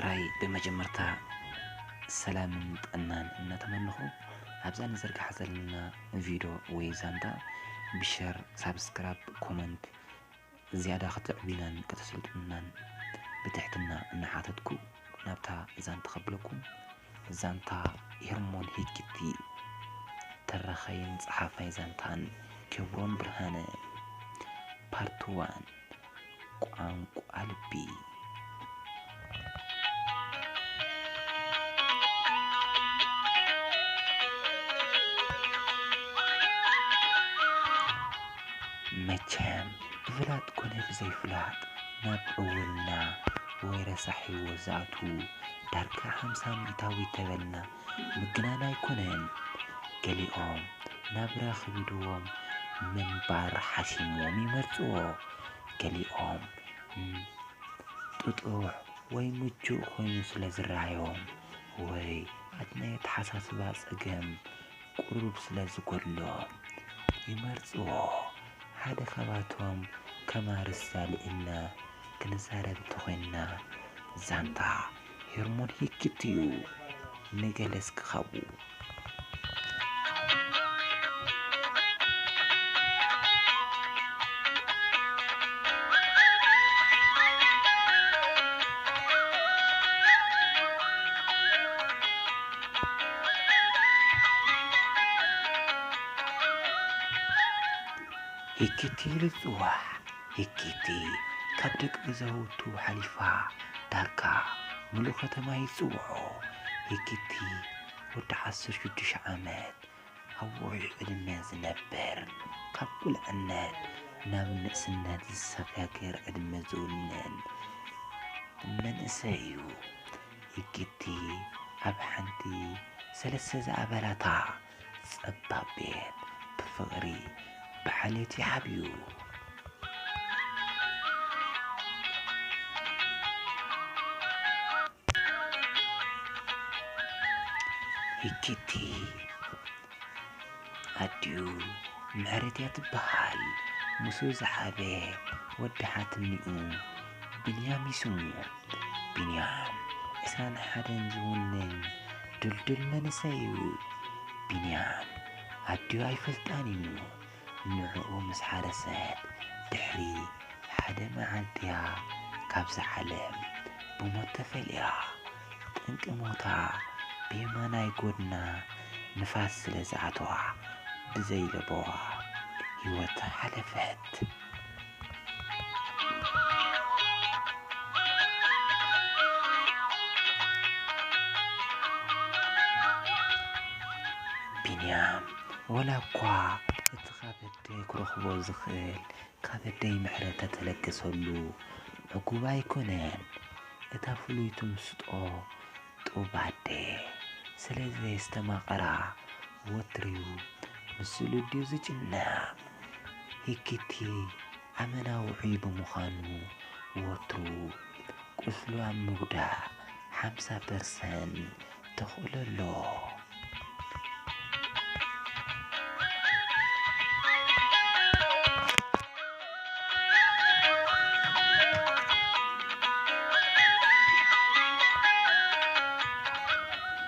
ራይ ብመጀመርታ ሰላምን ጥዕናን እናተመነኹ፣ ኣብዛ ንዘርግሓ ዘለና ቪድዮ ወይ ዛንታ ብሸር፣ ሳብስክራይብ፣ ኮመንት ዝያዳ ክትዕብናን ከተሰልጥኑናን ብትሕትና እናሓተትኩ፣ ናብታ ዛንታ ከብለኩም። ዛንታ ሄርሞን ሂኪቲ፣ ተራኻይን ጸሓፋይ ዛንታን ኬብሮን ብርሃነ፣ ፓርት ዋን። ቋንቋ ልቢ። መቸም ብፍላጥ ኮነ ብዘይፍላጥ ናብ ዕውርና ወይ ረሳሕ ህይወት ዝኣትዉ ዳርጋ ሓምሳ ሚእታዊት ተበልና ምግናን ኣይኮነን። ገሊኦም ናብራ ከቢድዎም ምንባር ሓሲሞም ይመርጽዎ። ገሊኦም ጥጡሕ ወይ ምቹእ ኮይኑ ስለ ዝረኣዮም ወይ ኣብ ናይ ኣተሓሳስባ ጸገም ቁሩብ ስለ ዝጎድሎም ይመርጽዎ። ሓደ ካብኣቶም ከም ኣርእስቲ ኣልዒልና ክንዛረብ እንተኾይንና፣ ዛንታ ሄርሞን ሂኪቲ እዩ። ንገለ እስኪ ካብኡ። ሂኪቲ ኢሉ ዝጽዋዕ። ሂኪቲ ካብ ደቂ ገዛውቱ ሓሊፋ ዳርጋ ምሉእ ከተማ ይጽውዖ። ሂኪቲ ወዲ ዓሰርተ ሽዱሽተ ዓመት ኣብ ውዑይ ዕድመ ዝነብር፣ ካብ ቁልዕነት ናብ ንእስነት ዝሰጋገር ዕድመ ዝውንን መንእሰይ እዩ። ሂኪቲ ኣብ ሓንቲ ሰለስተ ዝኣበላታ ጸባብ ቤት ብፍቕሪ ብዓሌት ይዓብዩ። ሂኪቲ ኣዲኡ ምሕረት እያ ትበሃል። ምስኡ ዝዓበየ ወዲ ሓትንኡ ቢንያም እዩ ስሙ። ቢንያም ዕስራን ሓደን ዝውንን ድልዱል መንእሰይ እዩ። ቢንያም ኣዲኡ ኣይፈልጣን እዩ። ንዕኡ ምስ ሓረሰት ድሕሪ ሓደ መዓልቲ እያ ካብዛ ዓለም ብሞት ተፈልያ። ጠንቂ ሞታ ብየማናይ ጎድና ንፋስ ስለ ዝኣተዋ ብዘይለበዋ ህይወታ ሓለፈት። ቢንያም፣ ወላ እኳ እቲ ካብ ኣደ ክረኽቦ ዝኽእል ካብ ኣደይ ምሕረት ተተለገሰሉ ዕጉብ ኣይኮነን። እታ ፍሉይ ትምስጦ ጡብ ኣደ ስለ ዘየስተማቐራ ወትሩ ምስሉ ድዩ ዝጭነቕ። ሂኪቲ ኣመና ውዑይ ብምዃኑ ወትሩ ቁስሉ ኣብ ምጉዳእ ሓምሳ ፐርሰንት ተኽእሎ ኣሎ።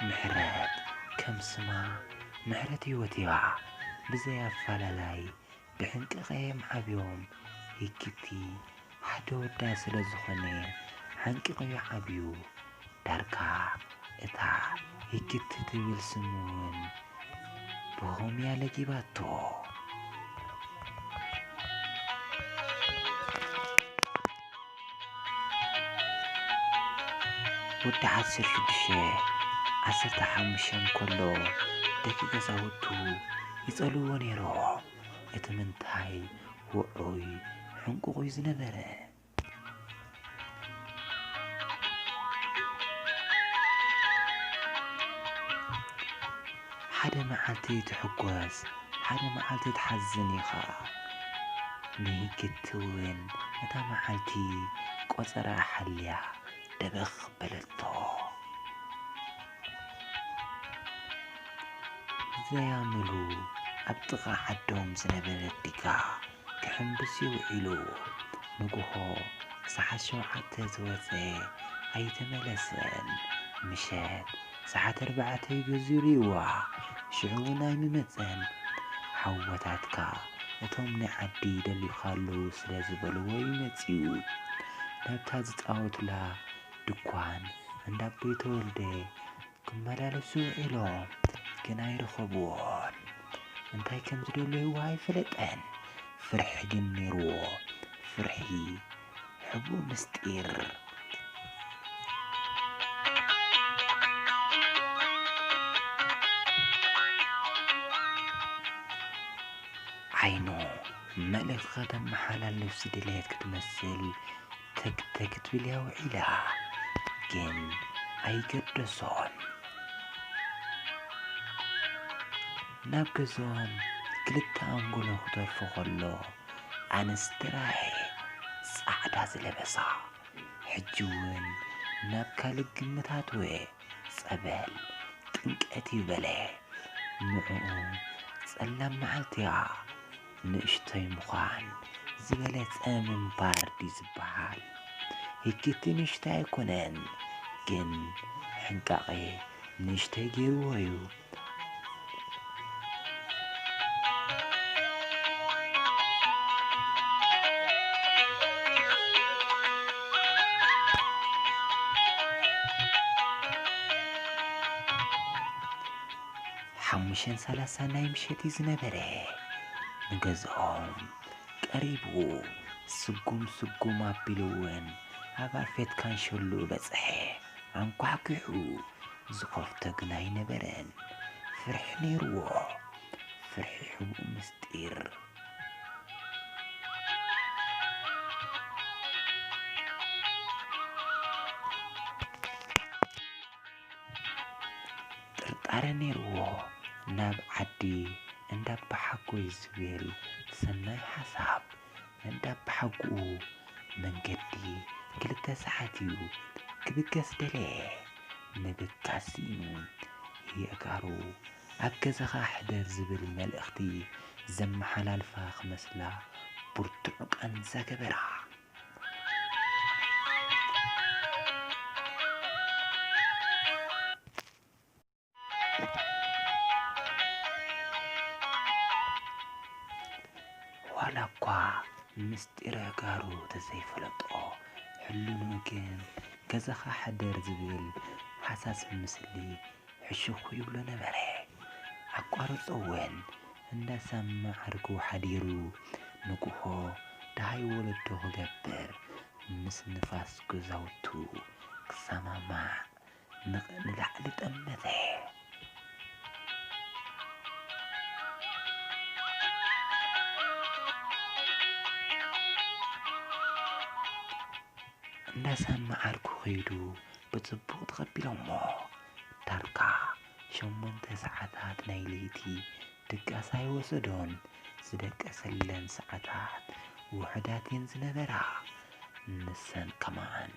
ምሕረት ከም ስማ ምሕረት ህይወት እያ። ብዘይ ኣፈላላይ ብሕንቅቐ እዮም ዓብዮም። ሂኪቲ ሓደ ወዳ ስለ ዝኾነ ሓንቂቑ እዩ ዓብዩ። ዳርጋ እታ ሂኪቲ ትብል ስም እውን ብኸምኡ እያ ለጊባቶ። ወዲ ዓሰርተ ሽዱሽተ፣ ዓሰርተ ሓሙሽተ እንከሎ ደቂ ገዛውቱ ይጸልዎ ነይሮም። እቲ ምንታይ ውዑይ ሕንቁቑ እዩ ዝነበረ። ሓደ መዓልቲ ትሕጎስ፣ ሓደ መዓልቲ ትሓዝን ኢኻ። ንሂኪቲ እውን እታ መዓልቲ ቆጸራ ሓልያ ደበኽ በለቶ። ዘያምሉ ኣብ ጥቓ ዓዶም ዝነበረት ዲጋ ክሕምብስ እዩ ውዒሉ። ንግሆ ሰዓት ሸውዓተ ዝወጸ ኣይተመለሰን። ምሸት ሰዓት ኣርባዕተ እዩ ገዚኡ ሪእዋ። ሽዑ እውን ኣይምመጸን። ሓወታትካ እቶም ናይ ዓዲ ደሊኻ ኣለዉ ስለ ዝበልዎ እዩ መጺኡ። ናብታ ዝጻወቱላ ድኳን እንዳ ኣቦይ ተወልደ ክመላለሱ ውዒሎም፣ ግን ኣይረኸብዎን። እንታይ ከም ዝደለይዎ ኣይፈለጠን። ፍርሒ ግን ነይርዎ። ፍርሒ፣ ሕቡእ ምስጢር። ዓይኑ መልእኽቲ ከተመሓላልፍ ዝደለየት ክትመስል ተግ ተግ ትብል እያ ውዒላ፣ ግን ኣይገደሶን። ናብ ገዝኦም ክልተ ኣንጎሎ ክተርፎ ከሎ፣ ኣንስቲ ራሄ ጻዕዳ ዝለበሳ፣ ሕጂ እውን ናብ ካልእ ግምት ኣትወ። ጸበል ጥምቀት እዩ በለ። ንዕኡ ጸላም መዓልቲ እያ። ንእሽቶይ ምዃን ዝበለጸ ምንባር ድዩ ዝበሃል? ህግቲ ንእሽቶይ ኣይኮነን፣ ግን ሕንቃቐ ንእሽቶይ ገይርዎ እዩ። ሓሙሽተን ሰላሳ ናይ ምሸት እዩ ዝነበረ። ንገዝኦም ቀሪቡ። ስጉም ስጉም ኣቢሉ እውን ኣብ ኣፌት ካንሸሎ በጽሐ። ኣንኳዕኲዑ። ዝኸፍቶ ግን ኣይነበረን። ፍርሒ ነይርዎ። ፍርሒ ሕቡእ ምስጢር። ጥርጣረ ነይርዎ። ናብ ዓዲ እንዳ ኣባሓጎይ ዝብል ሰናይ ሓሳብ፣ እንዳ ኣባሓጎኡ መንገዲ ክልተ ሰዓት እዩ ክብገስ ደለየ። ምብጋስ ስኢኑ የእጋሩ ኣብ ገዛኻ ሕደር ዝብል መልእኽቲ ዘመሓላልፋ ክመስላ ብርቱዕ ቃንዛ ገበራ። ዋላ እኳ ምስጢር ኣእጋሩ ተዘይፈለጦ፣ ሕልንኡ ግን ገዛኻ ሕደር ዝብል ሃሳስ ምስሊ ሕሹኽ ይብሎ ነበረ። ኣቋርጾ እውን እንዳሰማዕ ዓርኩ ሓዲሩ፣ ንግሆ ደሃይ ወለዶ ክገብር ምስ ንፋስ ገዛውቱ ክሰማማዕ ንቕ-፣ ንላዕሊ ጠመተ። እንዳሰማዕ ዓርኩ ከይዱ ብጽቡቕ ተቐቢሎሞ። ዳርጋ ሸሞንተ ሰዓታት ናይ ለይቲ ድቃስ ኣይወሰዶን። ዝደቀሰለን ሰዓታት ውሑዳት እየን ዝነበራ። ንሰን ከማን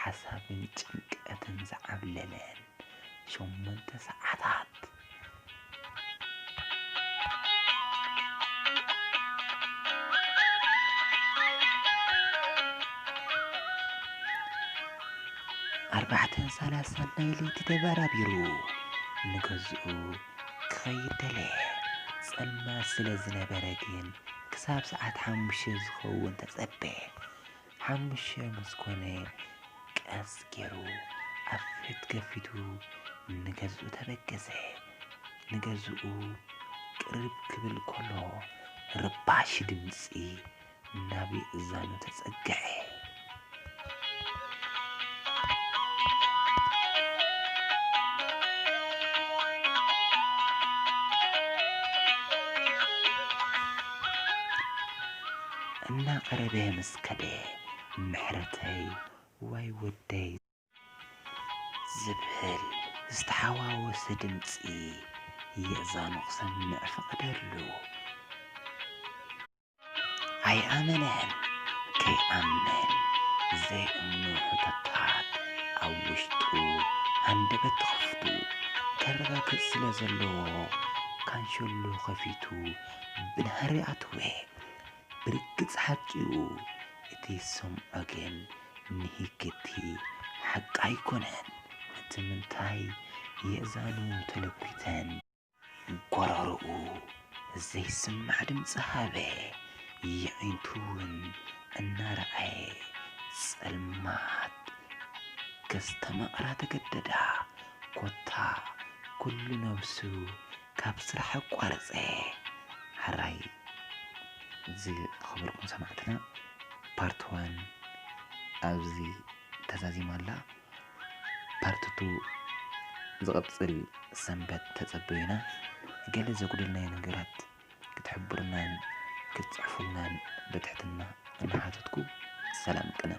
ሓሳብን ጭንቀትን ዝዓብለለን ሸሞንተ ሰዓታት። ኣርባዕተን ሰላሳን ናይ ለይቲ ተበራቢሩ ንገዝኡ ክኸይድ ደለየ። ጸልማት ስለ ዝነበረ ግን ክሳብ ሰዓት ሓሙሽተ ዝኸውን ተጸበ። ሓሙሽተ ምስ ኮነ ቀስ ገይሩ ኣፌት ከፊቱ ንገዝኡ ተበገሰ። ንገዝኡ ቅርብ ክብል ከሎ ረባሺ ድምጺ ናብ የእዛኑ ተጸግዐ። እናቐረበ ምስ ከደ፣ ምሕረተይ፣ ዋይ ወደይ ዝብል ዝተሓዋወሰ ድምጺ የእዛኑ ክሰምዕ ፈቐደሉ። ኣይኣመነን። ከይኣምን ዘይእምኖ ሕቶታት ኣብ ውሽጡ ኣንደበት ተኸፍቱ። ከረጋግጽ ስለ ዘለዎ ካንሸሎ ከፊቱ ብናህሪ ኣትወ። ብርግጽ ሓቂኡ፣ እቲ ዝሰምዖ ግን ንሂክቲ ሓቂ ኣይኮነን። እቲ ምንታይ የእዛኑ ተለኲተን ጎረርኡ ዘይስማዕ ድምፂ ሃበ። የዒንቱ እውን እናረኣየ ጸልማት ከስተማቕራ ተገደዳ። ኮታ ኩሉ ነብሱ ካብ ስራሕ ኣቋረጸ። ሕራይ ዝኸበርኩም ሰማዕትና፣ ፓርት ዋን ኣብዚ ተዛዚማ ኣላ። ፓርት ቱ ዝቕጽል ሰንበት ተጸበዩና። ገለ ዘጉደልናዮ ነገራት ክትሕብሩናን ክትጽሕፉልናን ብትሕትና እናሓተትኩ፣ ሰላም ቅነ።